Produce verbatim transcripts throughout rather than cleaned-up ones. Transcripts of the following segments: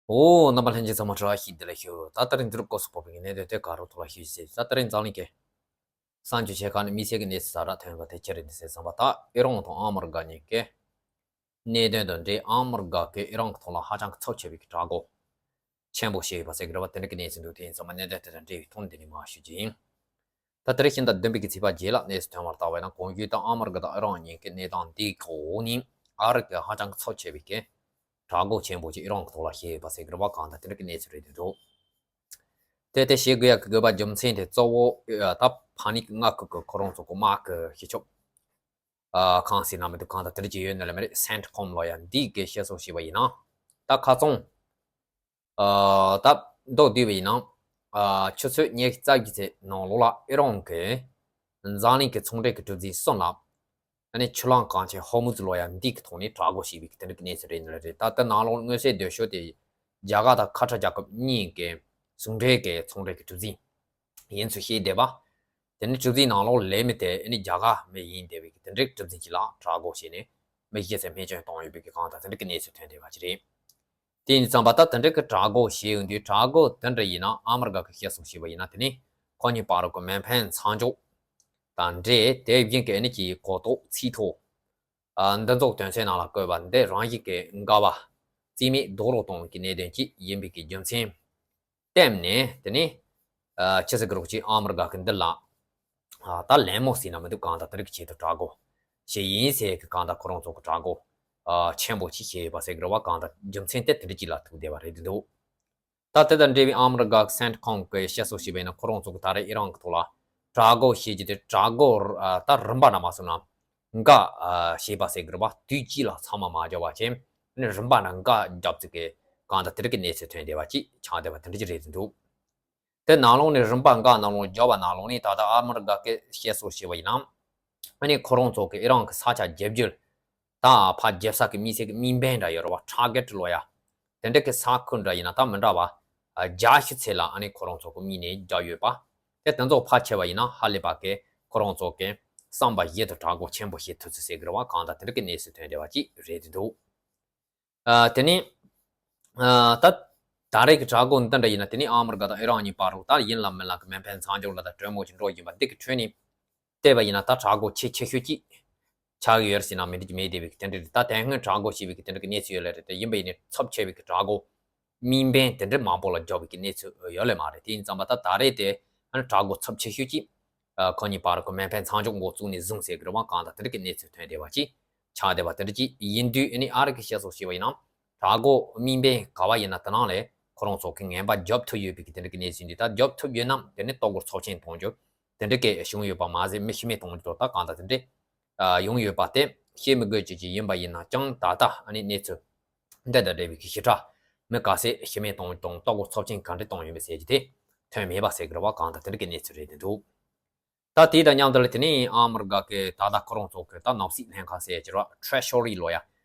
ཨོ། རྣམ་པ་ལྷན་རྒྱས་ཚང་མ་བཀྲ་ཤིས་བདེ་ལེགས་ཞུ། ད་ད་རིང་འདིར་སྐོར་སུ་ཕོག་པའི་གནད་དོན་དེ་ག་རུ་ཐོག་ལ་ཞུ་ཞེས། ད་ད་རིང་འཛམ་གླིང་གི་གསར་འགྱུར་ཆེ་ཁག་ནས་དམིགས་བསལ་གྱི་གནས་ཚུལ་གསར་ར་ཐོན་པ་དེ་ཅི་རེད་འདི་ཟེར་བསམ་པ། ད་ཨི་རན་དང་ཨ་མི་རི་ཀ་གཉིས་ཀྱི་གནད་དོན་དང་འབྲེལ། ཨ་མི་རི་ཀ་གིས་ཨི་རན་གྱི་ཐོག་ལ་ཧ་ཅང་གི་ཚབས་ཆེ་བའི་དྲག་རྒོལ་ཆེན་པོ་བྱས་ཡོད་པ་ཟེར་གྱི་རེད་བ། དེ་འདྲ་གི་གནས་ཚུལ་འདུག་དེ་ཡིན་ཙང་མ་གནད་དོན་དེ་དང་འབྲེལ་བའི་ཐོག་འདི་ནས་མར་ཞུ་རྒྱུ་ཡིན། ད་དེ་རིང་ཕྱི་ཟླ་བདུན་པའི་གི་ཚེས་པ་བརྒྱད་ལ་གནས་ཚུལ་ཐོན་པར་བལྟས་པ་ཡིན་ན། གོང་ཞུས་ལྟར་ཨ་མི་རི་ཀ་དང་ཨི་རན་གཉིས་ཀྱི་གནས་སྟངས་འདིའི་འོག་ནས་ཨ་རི་གིས་ཧ་ཅང་གི་ཚབས་ཆེ་བའི་གི་དྲག་རྒོལ་ཆེན་པོ་ཅིག་ཨི་རན་གྱི་ཐོག་ལ་བྱས་ཡོད་པ་ཟེར་གྱི་རེད་བ། གང་ལྟར་དེ་འདྲ་གི་གནས་ཚུལ་རེད་འདུག་དེ་དེ་བྱེད་དགོས་ཡག་གི་དགོས་པ་རྒྱུ་མཚན་དེ་གཙོ་བོ་ཨ་ད་ཕ་ནི་གི་མངའ་ཁུལ་གྱི་ཁོ་རང་ཚོ་གི་དམག་གི་སྤྱི་ཁྱབ་ཨ་ཁང་ཟེར་ན་མི་འདུག་གང་ལྟར་དེ་འདྲ་ཅིག་ཡོད་ནི་ལ་མི་རེད། སེན་ཊི་ཀོམ་ལོ་ཡ་འདི་གིས་བཤད་སྲོལ་བྱས་པ་ཡིན་ན། ད་ཁ་སང་ཨ་ད་མདོར་བསྡུས་པ་ཡིན་ན། ཨ་ཆུ་ཚོད་ཉི་ཤུ་རྩ་བརྒྱད་ཙམ་ནང་ལོགས་ལ་ཨི་རན་གྱིས་འཛམ་གླིང་གི་ཚོང་འབྲེལ་གྱི་གྲུ་གཟིངས་གསུམ་ལ། ཨ་ནི་ཆུ་ལམ་གངས་ཅན་ཧོར་མུཛ་ལོ་ཡ་འདི་གི་ཐོག་ནས་དྲག་རྒོལ་བྱས་པའི་གི་དེ་འདྲ་གི་གནས་ཚུལ་རེད་ནི་རེད། ད་ལྟ་ནང་ལོགས་མངོན་གསལ་དོད་ཤོས་དེ་རྒྱ་གར་དང་ཁ་ཐྲ་རྒྱལ་ཁབ་གཉིས་ཀྱི་ཟུང་འབྲེལ་གྱི་ཚོང་འབྲེལ་གྱི་གྲུ་གཟིངས་ཡིན་ཚུལ་བཤད་བསྡད་པ། དེ་ནི་གྲུ་གཟིངས་ནང་ལོགས་ལས་མི་དེ་ཨ་ནི་རྒྱ་གར་མི་ཡིན་བསྡད་པའི་གི་དེ་འདྲའི་གྲུ་གཟིངས་ཅིག་ལ་དྲག་རྒོལ་བྱས་ནས་མི་བཞི་ཙམ་རྨས་སྐྱོན་བཏང་ཡོད་པའི་གི་གང་ལྟར་དེ་འདྲ་གི་གནས་ཚུལ་ཐོན་བསྡད་པ་ཅིག་རེད། དེ་ཡིན་ཙང་པ་ད་དེ་འདྲ་གི་དྲག་རྒོལ་བྱས་ཡོང་དུས། དྲག་རྒོལ་དེ་འདྲ་ཡིན་ན་ཨ་མི་རི་ཀ་གི་བཤད་སྲོལ་བྱས་པ་ཡིན་ན། དེ་ནི་ཁོ་གཉིས་བར་གྱི་མེ་འཕེན་མཚམས་འཇོག་དང་འབྲེལ། དེ་བཞིན་གྱི་ཨ་ནི་གྱི་གོ་རྟོགས་ཚིག་ཐོ་ཨ་འདི་ཚོ་དོན་ཚན་ནང་ལ་བཀོད་པ་འདི་རང་བཞིན་གྱི་འགལ་བ་རྩིས་མེད་རྡོག་རོལ་གཏོང་བའི་གི་གནད་དོན་ཅིག་ཡིན་པའི་གི་རྒྱུ་མཚན་བསྟན་ནས། དེ་ནི་ཨ་ཕྱི་སྲིད་ཀྱི་རོགས་ཀྱིས་ཨ་མི་རི་ཀ་གི་འདི་ལ་ཨ་ད་ལན་མོ་ཟེར་ན་མི་འདུག་གང་ལྟར་དེ་རིགས་ཆེད་དུ་དྲག་རྒོལ་བྱས་ཡིན་ཟེར་གི་གང་ལྟར་ཁོ་རང་ཚོ་གི་དྲག་རྒོལ་ཨ་ཆེན་པོ་ཅིག་བྱས་ཡོད་པ་ཟེར་གི་རེད་བ། གང་ལྟར་རྒྱུ་མཚན་དེ་དེ་འདྲ་ཅིག་ལ་ཐུག་བསྡད་པ་རེད་འདུག་ད་དེ་དང་འབྲེལ་བའི་ཨ་མི་རི་ཀ་གི་སེན་ཊི་ཀོམ་གི་བཤད་སྲོལ་བྱས་པ་ཡིན་ན། ཁོ་རང་ཚོ་གི་ད་རེས་ཨི་རན་གི་ཐོག་ལ་དྲག་རྒོལ་བྱེད་རྒྱུ་དེ། དྲག་རྒོལ་ཨ་ད་རིམ་པ་འདྲ་མ་སོང་ན་འགའ་ཨ་བྱས་པ་ཟེར་གི་རེད་བ། དུས་གཅིག་ལ་ཚང་མ་མ་བརྒྱབ་པ་བྱས། ཨ་ནི་རིམ་པ་འདྲ་འགའ་བརྒྱབ་ཚུལ་གི་གང་ལྟར་དེ་རིགས་ཀྱི་གནས་ཚུལ་ཐོན་བསྡད་པ་ཅིག་ཆགས་བསྡད་པ་དེ་འདྲ་ཅིག་རེད་འདུག་དེ་ནང་ལོགས་ནས་རིམ་པ་འགའ་ནང་ལོགས་བརྒྱབ་པ་ནང་ལོགས་ནས་ད་ལྟ་ཨ་མི་རི་ཀ་གི་བཤད་སྲོལ་བྱས་པ་ཡིན་ན། ཨ་ནི་ཁོ་རང་ཚོ་གི་ཨི་རན་གི་ས་ཆ་བརྒྱབ་རྒྱུ་ད་ཕར་རྒྱབ་ས་གི་དམིགས་བསལ་གི་དམིགས་འབེན་འདྲ་ཡོད་རེད་བ། ཊར་གེ་ཊི་ལོ་ཡ། དེ་འདྲ་གི་ས་ཁུལ་འདྲ་ཡིན་ན་ད་མི་འདྲ་བ་ཨ་བརྒྱ་ཞིག་ཚད་ལ་ཨ་ནི་ཁོ་རང་ཚོ་གི་དམིགས་ནས་བརྒྱབ་ཡོད་པ། དེ་དེ་ཚོ་ཕལ་ཆེ་བ་ཡིན་ན་ཧ་ལས་པ་གི་ཁོ་རང་ཚོ་གི་བསམ་པ་བཞིན་དུ་དྲག་རྒོལ་ཆེན་པོ་བྱེད་ཐུབ་ཚུལ་ཟེར་གི་རེད་བ། གང་ལྟར་དེ་འདྲ་གི་གནས་ཚུལ་ཐོན་བསྡད་པ་ཅིག་རེད་འདུག་ཨ་དེ་ནས་ཨ་ད་ད་རེས་ཀྱི་དྲག་རྒོལ་འདི་འདྲ་ཡིན་ན། དེ་ནས་ཨ་མི་རི་ཀ་དང་ཨི་རན་གཉིས་བར་དུ་ད་ཡིན་ལ་མིན་ལ་གི་མེ་འཕེན་མཚམས་འཇོག་ལ་ད་གྲོས་མོལ་ཅིག་འགྲོ་བཞིན་པ་འདི་གི་ཁྲོད་ནས་བལྟས་པ་ཡིན་ན། ད་དྲག་རྒོལ་ཆེས་ཆེ་ཤོས་ཅིག་ཆགས་ཀྱི་ཡོད་རེད་ཟེར་ན་མི་འགྲིག་གི་མེད་བསྡད་པའི་གི་དེ་འདྲ་རེད། ད་དེ་སྔོན་དྲག་རྒོལ་བྱས་པའི་གི་དེ་འདྲ་གི་གནས་ཚུལ་ཡོད་ལེ་རེད། དེ་ཡིན་པ་ཡིན་ནའི་ཚབས་ཆེ་བའི་གི་དྲག་རྒོལ་དམིགས་འབེན་དེ་འདྲ་མང་པོ་ལ་བརྒྱབ་པའི་གི་གནས་ཚུལ་ཡོད་ལེ་མ་རེད། དེ་ཡིན་ཙང་པ་ད་ད་རེས་དེ་ཨ་ནི་དྲག་རྒོལ་ཚབས་ཆེ་ཤོས་ཅིག་ཨ་ཁོ་གཉིས་བར་གྱི་མེ་འཕེན་མཚམས་འཇོག་འགོ་བཙུགས་ནས་བཟུང་ཟེར་གི་རེད་བ། གང་ལྟར་དེ་འདྲ་གི་གནས་ཚུལ་ཐོན་བསྡད་པ་ཅིག་ཆགས་བསྡད་པ་དེ་འདྲ་ཅིག་ཡིན་དུས། ཨ་ནི་ཨ་རི་གི་བཤད་སྲོལ་བྱས་པ་ཡིན་ན། དྲག་རྒོལ་དམིགས་འབེན་ག་བ་ཡིན་ན་དེ་ནང་ལས་ཁོ་རང་ཚོ་གི་ངན་པ་རྒྱབ་ཐུབ་ཡོད་པའི་གི་དེ་འདྲ་གི་གནས་ཚུལ་འདི། ད་རྒྱབ་ཐུབ་ཡོད་ན་དེ་ནི་ལྟོ་གོས་ཚབས་ཆེན་གཏོང་རྒྱུ་དེ་འདྲ་གི་བྱུང་ཡོད་པ་མ་ཟད། མི་ཤི་རྨས་གཏོང་རྒྱུ་དང་ད་གང་ལྟར་དེ་འདྲ་ཨ་ཡོང་ཡོད་པ་དེ་བཤད་མི་དགོས་ཅིག་ཅིག་ཡིན་པ་ཡིན་ན་ཀྱང་། ད་ལྟ་ཨ་ནི་གནས་ཚུལ་འདི་དང་འབྲེལ་བའི་གི་ཞིབ་ཕྲ་མི་ག་ཚད་ཤི་རྨས་གཏོང་རྒྱུ་དང་ལྟོ་གོས་ཚབས་ཆེན་ག་འདྲ་གཏོང་ཡོད་མེད་ཟེར་རྒྱུ་དེ་ཐོན་མེད་པ་ཟེར་གི་རེད་བ། གང་ལྟར་དེ་འདྲ་གི་གནས་ཚུལ་རེད་འདུག་ད་དེ་དང་མཉམ་དུ་ལ་དེ་ནས་ཨ་མི་རི་ཀ་གི་ད་ལྟ་ཁོ་རང་ཚོ་གི་ད་ནོར་སྲིད་ལྷན་ཁང་ཟེར་གྱི་ར། ཊེ་ཤོ་རི་ལོ་ཡ།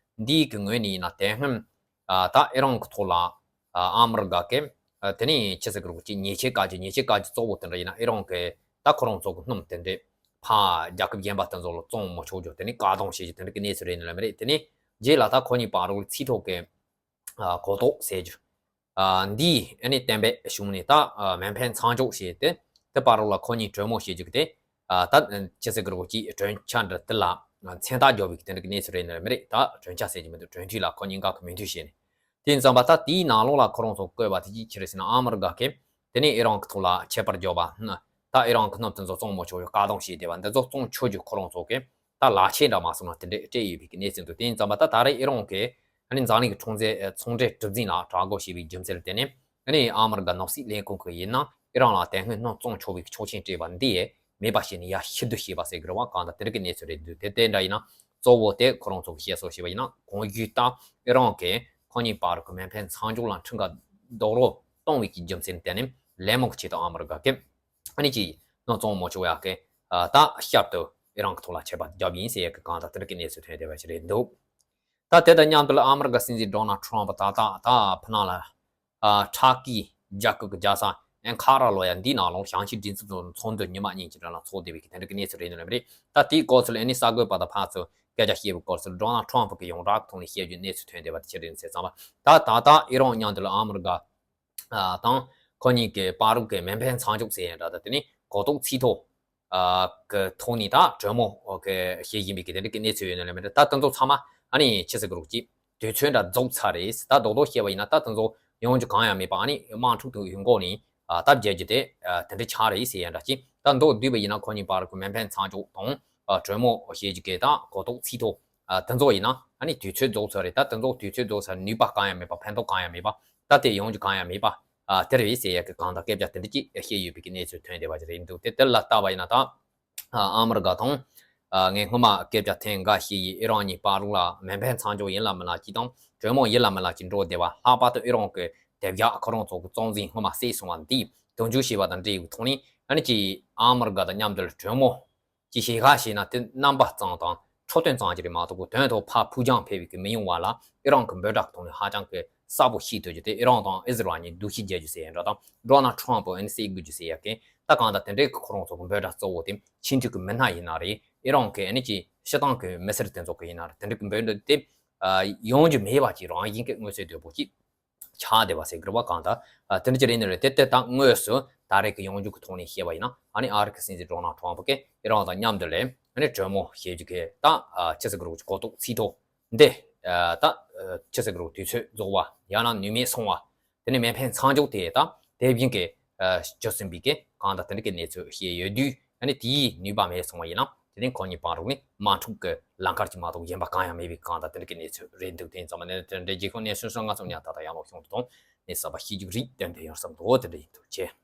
འདིའི་གི་ངོས་ནས་ཡིན་ན་དེ་སྔོན་ཨ་ད་ཨི་རན་གི་ཐོག་ལ་ཨ་ཨ་མི་རི་ཀ་གི་ཨ་དེ་ནས་ཆི་ཟེར་གི་རེད། ཅིག་ཉེས་ཆད་བཀལ་རྒྱུ། ཉེས་ཆད་བཀལ་རྒྱུ་གཙོ་བོ་དེ་འདྲ་ཡིན་ན་ཨི་རན་གི་ད་ཁོ་རང་ཚོ་གི་སྣུམ་དེ་འདྲ་ཕར་རྒྱལ་ཁབ་གཞན་པ་དེ་ཚོ་ལ་བཙོང་མི་ཆོག་རྒྱུ། དེ་ནས་བཀག་སྡོམ་བྱེད་རྒྱུ་དེ་འདྲ་གི་གནས་ཚུལ་རེད་ནི་ལ་མི་རེད། དེ་ནས་རྗེས་ལ་ད་ཁོ་གཉིས་བར་རུ་ཚིག་ཐོག་གི་ཨ་གོ་རྟོགས་ཟེར་རྒྱུ། ཨ་འདི་ཨ་ནི་གཏན་འབེབས་བྱུང་ནས་ད་ཨ་མེ་འཕེན་མཚམས་འཇོག་བྱས་ཏེ། དེ་བར་ལ་ཁོ་གཉིས་གྲོས་མོལ་བྱེད་རྒྱུ་དེ། ཨ་ད་ཅི་ཟེར་གི་རེད། ཅིག་གྲོས་འཆར་འདྲ་དེ་ལ་མཚན་རྟགས་རྒྱོབ་པའི་གི་དེ་འདྲ་གི་གནས་ཚུལ་རེད་ནི་མི་རེད། ད་གྲོས་འཆར་ཟེར་གྱི་མི་འདུག་གྲོས་མཐུན་ལ་ཁོ་གཉིས་ཀ་གི་མོས་མཐུན་བྱས་ནས། དེ་ཡིན་ཙང་པ་ད་དེའི་ནང་ལོགས་ལ་ཁོ་རང་ཚོ་བཀོད་པ་དེ་ཅིག་ཅི་རེད་ཟེར་ན། ཨ་མི་རི་ཀ་གིས་དེ་ནས་ཨི་རན་གི་ཐོག་ལ་ཁྱད་པར་རྒྱོབ་པ། ད་ཨི་རན་གི་སྣུམ་དེ་ཚོ་བཙོང་མི་ཆོག་རྒྱུ། བཀག་སྡོམ་བྱས་བསྡད་པ་འདི་ཚོ་བཙོང་ཆོག་རྒྱུ་ཁོ་རང་ཚོ་གིས་ད་ལག་ཁྱེར་འདྲ་མ་སོང་ན་དེ་འདྲས་སྤྲད་ཡོད་པའི་གི་གནས་ཚུལ་འདུག་དེ་ཡིན་ཙང་པ་ད་ད་རེས་ཨི་རན་གིས་ཨ་ནི་འཛམ་གླིང་གི་ཚོང་རྫས་ཚོང་འབྲེལ་གྲུ་གཟིངས་ལ་དྲག་རྒོལ་བྱས་པའི་རྒྱུ་མཚན་ལ་བརྟེན་ནས། ཨ་ནི་ཨ་མི་རི་ཀ་ནོར་སྲིད་ལས་ཁུངས་ཀྱིས་ཡིན་ན་ཨི་རན་ལ་དེ་སྔོན་སྣུམ་བཙོང་ཆོག་པའི་ཆོག་མཆན་སྤྲད་པ་འདི་ཡས་མེད་པ་བྱས་ནས་ཡར་ཕྱིར་བསྡུ་བྱས་པ་ཟེར་གི་རེད་བ། གང་ལྟར་དེ་འདྲ་གི་གནས་ཚུལ་རེད་འདུག་དེ་དེ་འདྲ་ཡིན་ན་གཙོ་བོ་དེ་ཁོ་རང་ཚོ་གི་བཤད་སྲོལ་བྱས་པ་ཡིན་ན། གོང་ཞུས་ལྟར་ཨི་རན་གྱིས་ཁོ་གཉིས་བར་གྱི་མེ་འཕེན་མཚམས་འཇོག་ལ་འཕྲིན་ཁ་རྡོག་རོལ་གཏོང་བའི་གི་རྒྱུ་མཚན་དེ་ནི་ལན་མོ་གི་ཆེད་དུ་ཨ་མི་རི་ཀ་གིས་ཨ་ནི་ཅིག་སྣུམ་བཙོང་མ་ཆོག་ཡག་གི་ད་བསྐྱར་དུ་ཨི་རན་གྱི་ཐོག་ལ་ཆད་པ་བརྒྱབ་ཡིན་ཟེར་ཡག་གི་གང་ལྟར་དེ་འདྲ་གི་གནས་ཚུལ་ཐོན་བསྡད་པ་ཞིག་རེད་འདུག་ད་དེ་དང་མཉམ་དུ་ལ་ཨ་མི་རི་ཀ་སྲིད་འཛིན་ཌོ་ནལ་ཊམ་ད་ད་ད་ཕུ་ནང་ལ། ཨ་ཊར་ཀི་རྒྱལ་ཁབ་ཀྱི་རྒྱལ་ས་ཨན་ཁ་ར་ལོ་ཡ་འདིའི་ནང་ལོགས་ཞང་ཞི་སྒྲིག་འཛུགས་དང་ཚོགས་འདུ་ཉི་མ་གཉིས་ཀྱི་རིང་ལ་ཚོགས་བསྡད་པའི་གི་དེ་འདྲ་གི་གནས་ཚུལ་རེད་ནི་ལ་མི་རེད། ད་དེའི་སྐོར་ཚུལ་ཨ་ནི་གསར་འགོད་པ་དང་ཕར་ཚུར་ སྐད་ཆ་བཤད་པའི་སྐོར་སུ་ཌོ་ནལ་ཊམ་ཕི་གི་ཡོངས་གྲགས་ཐོག་ནས་བཤད་རྒྱུའི་གནས་ཚུལ་ཐོན་བསྡད་པ་དེ་ཕྱིར་ཡིན་ཟེར་ཙམ་པ། ད་ད་ལྟ་ཨི་རན་མཉམ་དུ་ལ་ཨ་མི་རི་ཀ་དང་ཁོ་གཉིས་ཀྱི་བར་གྱི་མེ་འཕེན་མཚམས་འཇོག་ཟེར་ཡ་འདྲ་ད་དེ་ནི་གོ་རྟོགས་ཚིག་ཐོ་གི་ཐོག་ནས་ད་གྲོས་མོལ་གི་བྱེད་བཞིན་པའི་གི་དེ་འདྲ་གི་གནས་ཚུལ་ཡོད་ནི་ལས་མི་འདྲ། ད་དེ་ཚོ་ཚང་མ་ཨ་ནི་ཕྱི་ཟིག་རུག་ཅིག་དུས་ཚོད་འདྲ་རྫོགས་ཚར་རེད། ད་རྡོག་རྡོག་བཤད་པ་ཡིན་ན་ད་དེ་ཚོ་ཡོང་རྒྱུ་གང་ཡང་མེད་པ། ཨ་ནི་དམག་འཁྲུག་དུ་ཡོང་གོ་ནི་སྟབས་བརྒྱད་ཀྱི་དེ་དེ་འདྲ་ཆགས་རེད་ཟེར་ཡ་འདྲ་ཅིག་ད་མདོར་བསྡུས་པ་ཡིན་ན་ཁོ་གཉིས་བར་གྱི་མེ་འཕེན་མཚམས་འཇོག་དང་གྲོས་མོལ་བྱེད་རྒྱུ་གི་ད་གོ་རྟོགས་ཚིག་ཐོ་དེ་ཚོ་ཡིན་ན་ཨ་ནི་དུས་ཚོད་རྫོགས་ཚར་རེད། ད་དེ་ཚོ་དུས་ཚོད་རྫོགས་ཚར་ནུས་པ་གང་ཡང་མེད་པ། ཕན་ཐོགས་གང་ཡང་མེད་པ། ད་དེ་ཡོང་རྒྱུ་གང་ཡང་མེད་པ་དེ་རེད་ཟེར་ཡ་གི་གང་ལྟར་སྐད་ཆ་དེ་འདྲ་ཅིག་བཤད་ཡོད་པའི་གི་གནས་ཚུལ་ཐོན་བསྡད་པ་ཞིག་རེད་འདུག་དེ་དེ་ལ་ལྟ་བ་ཡིན་ན་ད་ཨ་མི་རི་ཀ་དང་ངས་སྔོན་མ་སྐད་ཆ་ཐེངས་འགའ་ཞིག་ཡིས་ཨི་རན་གཉིས་བར་ལ་མེ་འཕེན་མཚམས་འཇོག་ཡིན་ལ་མིན་ལ་ཅིག་དང་གྲོས་མོལ་ཡིན་ལ་མིན་ལ་ཅིག་འགྲོ་བསྡད་པ། ལྷག་པར་དུ་ཨི་རན་གྱི་དེབ་བཞག་ཁོ་རང་ཚོ་གི་གཙང་འཛིན་སྔོན་མ་བསད་སོང་བ་འདི་དོན་འཁྱོལ་བྱས་པ་དང་འབྲེལ་བའི་ཐོག་ནས་ཨ་ནི་ཅིག་ཨ་མི་རི་ཀ་དང་མཉམ་དུ་གྲོས་མོལ་ཅིག་བྱེད་ག་བྱས་ན་དེ་རྣམ་པ་གཙང་དང་འཕྲོད་བསྟེན་གཙང་གི་རེད་མ་གཏོགས་དོན་ཐོག་ཕར་ཕུགས་རྒྱང་འཕེར་བའི་གི་མི་ཡོང་བ་ལ་ཨི་རན་གྱི་འབོད་སྒྲ་གི་ཐོག་ནས་ཧ་ཅང་གི་གསལ་པོ་ཤེས་ཐུབ་རྒྱུ་དེ་ཨི་རན་དང་ཨི་ཟི་རལ་གཉིས་འདུ་ཤེས་རྒྱས་རྒྱུ་ཟེར་ཡ་འདྲ་དང་ཌོ་ནལ་ཊམ་ཕི་ཨ་ནི་བསད་དགོས་རྒྱུ་ཟེར་ཡ་གི་ད་གང་ལྟར་དེ་འདྲའི་གི་ཁོ་རང་ཚོ་གི་འབོད་སྒྲ་གཙོ་བོ་དེ་ཕྱི་འཐུས་གི་མི་སྣ་ཡིན་ན་རེད། ཨི་རན་གི་ཨ་ནི་ཅིག་སྤྱི་བཏང་གི་མི་སེར་དེ་ཚོ་གི་ཡིན་ན་རེད། དེ་འདྲའི་གི་འབོད་སྒྲ་དེ་ཡོང་རྒྱུ་མེད་པ་ཅིག་རང་བཞིན་གི་མངོན་གསལ་དོད་པོ་ཅིག་ཆགས་བསྡད་པ་ཟེར་གི་རེད་བ། གང་ལྟར་དེ་འདྲ་ཅིག་རེད་ནི་རེད། དེ་དེ་ད་དངོས་སུ་ད་རེས་གི་ཡོང་རྒྱུ་གི་ཐོག་ནས་བཤད་པ་ཡིན་ན་ཨ་ནི་ཨ་རི་གི་སྲིད་འཛིན་ཌོ་ནལ་ཊམ་ཕི་གིས་ཨི་རན་དང་མཉམ་དུ་ལས་ཨ་ནི་གྲོས་མོལ་བྱེད་རྒྱུ་གི་ད་ཕྱི་ཟིག་རུག་གོ་རྟོགས་ཚིག་ཐོ་འདི་ད་ཕྱི་ཟིག་རུག་དུས་ཚོད་རྫོགས་པ་ཡང་ན་ནུས་མེད་སོང་བ། དེ་ནས་མེ་འཕེན་མཚམས་འཇོག་དེ་ད་དེ་བཞིན་གྱི་བཅུ་ཟིན་པའི་གི་གང་ལྟར་དེ་འདྲ་གི་གནས་ཚུལ་བཤད་ཡོད་དུས་ཨ་ནི་དེའི་ནུས་པ་མེད་སོང་བ་ཡིན་ན་དེ་ནས་ཁོ་གཉིས་བར་རུ་ནི་དམག་འཁྲུག་གི་ལམ་ཁར་གྱི་མ་གཏོགས་གཞན་པ་གང་ཡང་མེད་པའི་གང་ལྟར་དེ་འདྲ་གི་གནས་ཚུལ་རེད་འདུག་དེ་ཙམ་ནས་དེ་འདྲ་རྗེས་ཤོག་གནས་ཚུལ་སོགས་ང་ཚོ་ཉག་ཐག་ཏག་ཡང་ལོག་ཤོང་དུ་དང་གནས་ས་པ་ཤེས་རྒྱུ་རིགས་ཏན་ཏན་ཡོང་བསམ་འདུག་དེ་འདྲ་ཡིན་འདུག་ཅེས།